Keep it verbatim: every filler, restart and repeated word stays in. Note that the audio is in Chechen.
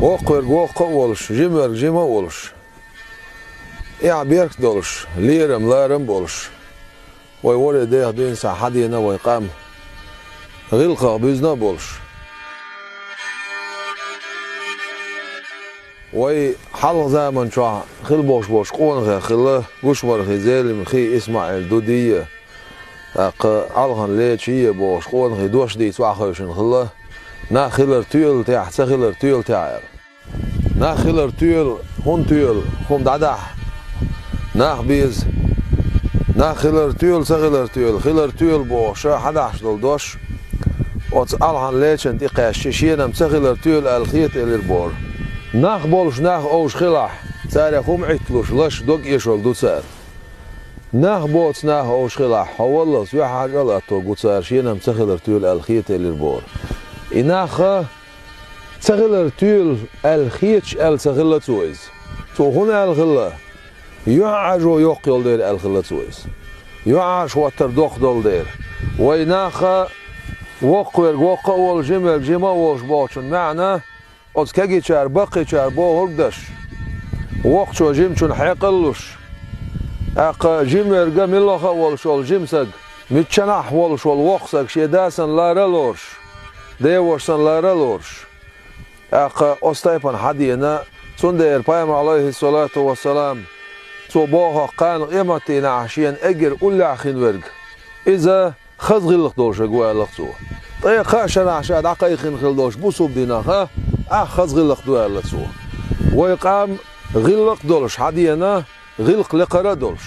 Воккхаверг воккха а волуш, жимаверг жима а волуш, эхь-беркат долуш, лерам-ларам а болуш, вай ворхӀе деха дуьйна схьа хьадеана вай къам, гӀиллакхах буьзна а болуш. Вай хьалха заман чохь хила бохуш болчу къонахех хилла Гушмархи, Зелимхи, ИсмаӀил, Дудий, тӀаккха Алхан Лечий бохуш къонахий дош дийца охьахевшина хилла, нах хилар тоьлу техь, ца хилар тоьлу техь аьлла. Нах хилар тоьлу, хӀунда тоьлу, хӀума дӀадахьа, нах беза. Нах хилар тоьлу, ца хилар тоьлу, хилар тоьлу бохуша хьадахьаш долу дош оцу Алхан Лечина тӀе кхаьчча, шена-м ца хилар тоьлу аьлла хета элира бохура. Нах болуш нах овш хилахь, царех хӀума Ӏитталуш лаш дог эшалла ду цара. Нах боцу нах овш хилахь, хьо валлалц юьхьӀаьржа а латто гу цара, шена-м ца хилар тоьлу аьлла хета элира бохура. И нах ца хилар тоьлу аьлла хеташ аьлла ца хилла цо иза. Цо хӀунда аьлла хилла? ЮьхьӀаьржо йоккха йолу дела аьлла хилла цо иза. ЮьхьӀаьржа хӀоттар доккха долу дела. Вай нах воккхаверг воккха а волуш, жимаверг жима а волуш бохучун маьӀна, оцу кегийчара, баккхийчара бохург даш, воккхачо жимачунна хьекъал а луш, тӀаккха жимаверг а, муьлхха а волуш волу жима саг, миччанахь волуш волу воккха саг шен да санна лара а лоруш, деваша санна лара а лоруш, тӀаккха оцу тайпана хьадеана, цундела Пайхамар, Ӏалайхиссалату вассалам, цо боху кхана къематдийнахь шена эггара уллехь хин верг, иза хаза гӀиллакх долуш верг ву аьлла цо. Ткъе кхаа шарахь ша дӀакхайкхина хила долуш бусалба динах а, ахь хаза гӀиллакх ду аьлла цо. Вай къам гӀиллакх а долуш хьадеана, гӀиллакх лекхара а долуш.